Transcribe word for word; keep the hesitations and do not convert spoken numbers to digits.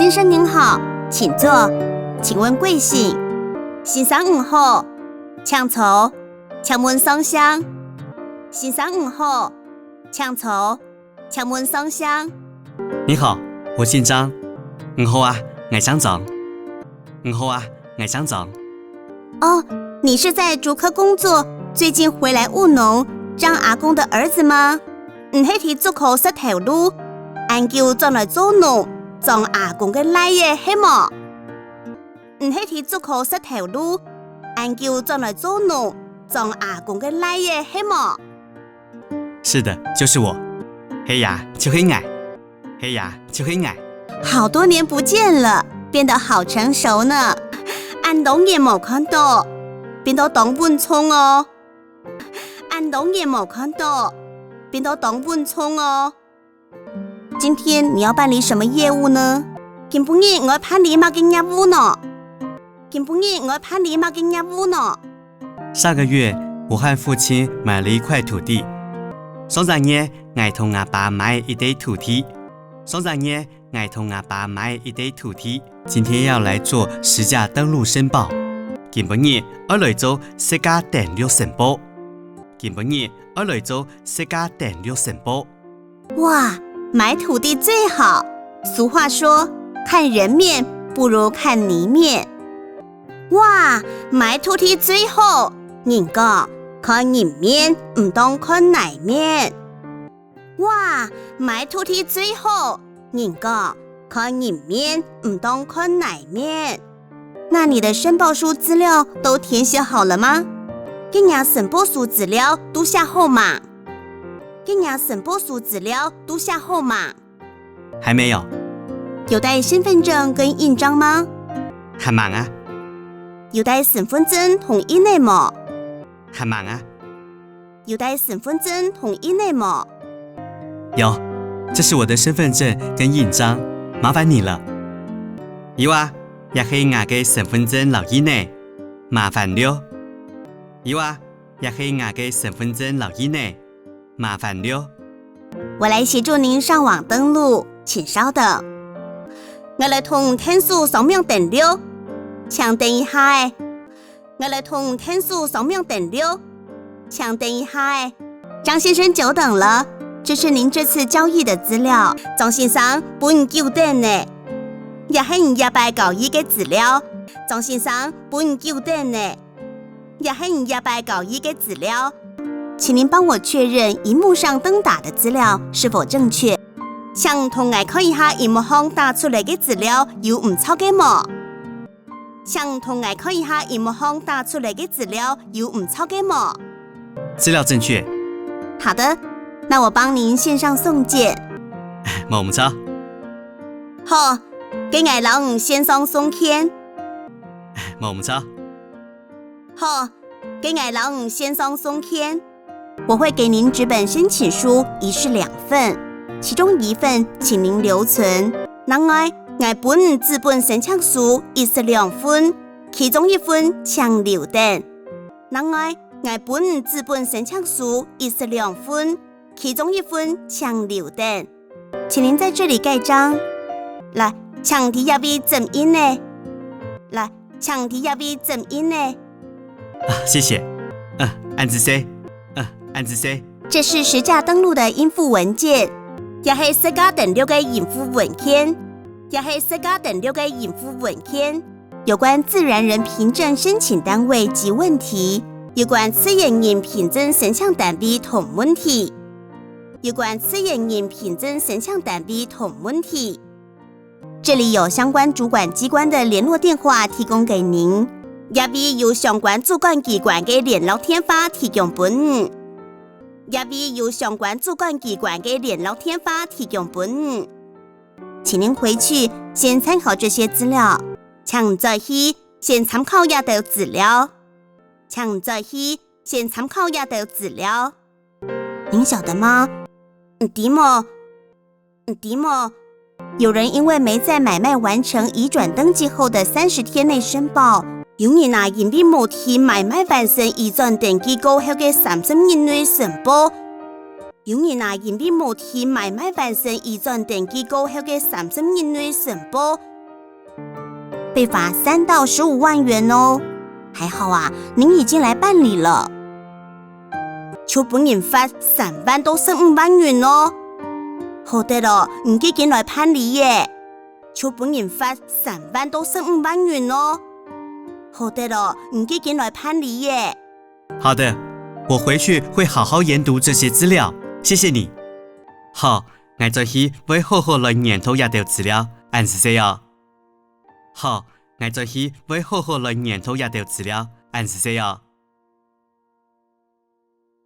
先生您好，请坐。请问贵姓？先生你好，请坐。请问贵姓？先生你好，请坐。请问贵姓？你好，我姓张。你好啊，𠊎姓张。你好啊，𠊎姓张。哦，你是在竹科工作，最近回来务农，张阿公的儿子吗？你係在竹科食頭路，恁久轉來做農，張阿公个倈仔係無？你係在竹科食頭路，恁久轉來做農，張阿公个倈仔係無？是的，就是我。係啊，就係𠊎。係啊，就係𠊎。好多年不见了，变得好成熟呢。恁多年無看到，变到當穩重哦。恁多年無看到，变到當穩重哦。今天你要办理什么业务呢？今晡日你愛辦理麼个业务呢？今晡日你愛辦理麼个业务呢？上个月，我和父亲买了一块土地。上隻月，𠊎同吾爸買一垤土地。上隻月，𠊎同吾爸買一垤土地。今天要来做實價登錄申報。今晡日愛來做實價登錄申報。今晡日愛來做實價登錄申報。哇，买土地最好。俗话说，看人面不如看泥面。哇，买土地最好。人讲，看人面毋當看泥面。哇，买土地最好。人讲，看人面毋当看泥面。那你的申报书资料都填写好了吗？你个申报书资料都写好吂？你个申报书资料都写好吂？还没有。有带身份证跟印章吗？还吂啊。有带身份证同印仔无？还吂啊。有带身份证同印仔无？有，这是我的身份证跟印章，麻烦你了。有啊， 這係吾个身份證摎印仔，麻煩了。有啊，這係吾个身份證摎印仔，麻煩了。我来协助您上网登录，请稍等。𠊎來同電子上網登錄，請等一下仔。𠊎來同電子上網登錄，請等一下仔。张先生久等了，这是您这次交易的资料。张先生，分你久等了。 這係你這擺交易个資料。张先生，分你久等了。這係你這擺交易个資料。请您帮我确认荧幕上登打的资料是否正确。请同𠊎看一下螢幕項打出來个資料有毋著个無？请同𠊎看一下螢幕項打出來个資料有毋著个無？资料正确。好的，那我帮您线上送件。無毋著。 好，該𠊎摎你线上送件。無毋著。好，該𠊎摎你线上送件。我会给您纸本申请书一式两份，其中一份请您留存。另外，𠊎分你紙本申请书一式两份，其中一份请留等。另外，𠊎分你纸本申请书一式两份， 其中一份请留等。请您在这里盖章。來，請在這位簽印仔。來，請在這位簽印仔。啊，谢谢。啊，恁仔細。啊，恁仔細。这是实价登录的应附文件。這係實價登錄个应附文件。這係實價登錄个应附文件。 有关自然人凭证申请单位及问题，有关自然人凭证申请单位同问题，有关自然人凭证申请单位同问题。这里有相关主管机关的联络电话提供给您。這位有相关主管机关个联络电话提供分你。這位有相关主管机关个联络电话提供分你。请您回去先参考这些资料。 请转去先参考這兜資料。请转去先参考這兜資料。您晓得吗？你知無？你知無？有人因为没在买卖完成移转登记后的三十天内申报，有人啊，因为無在买卖完成移转登记过后个三十日内申报， 有人啊，因为無在買賣完成移转登记过后个三十日內申報，被罚三到十五万元哦。还好啊，您已经来办理了。就分人罚三万到十五万元哦。好得哦，你已经来办理耶。就分人罚三万到十五万元哦。好得哦，你已经来办理耶。好的，我回去会好好研读这些资料，谢谢你。好，𠊎转去会好好来研读这兜资料，恁仔细哦。好，𠊎转去会好好来研读这兜资料，恁仔细哦。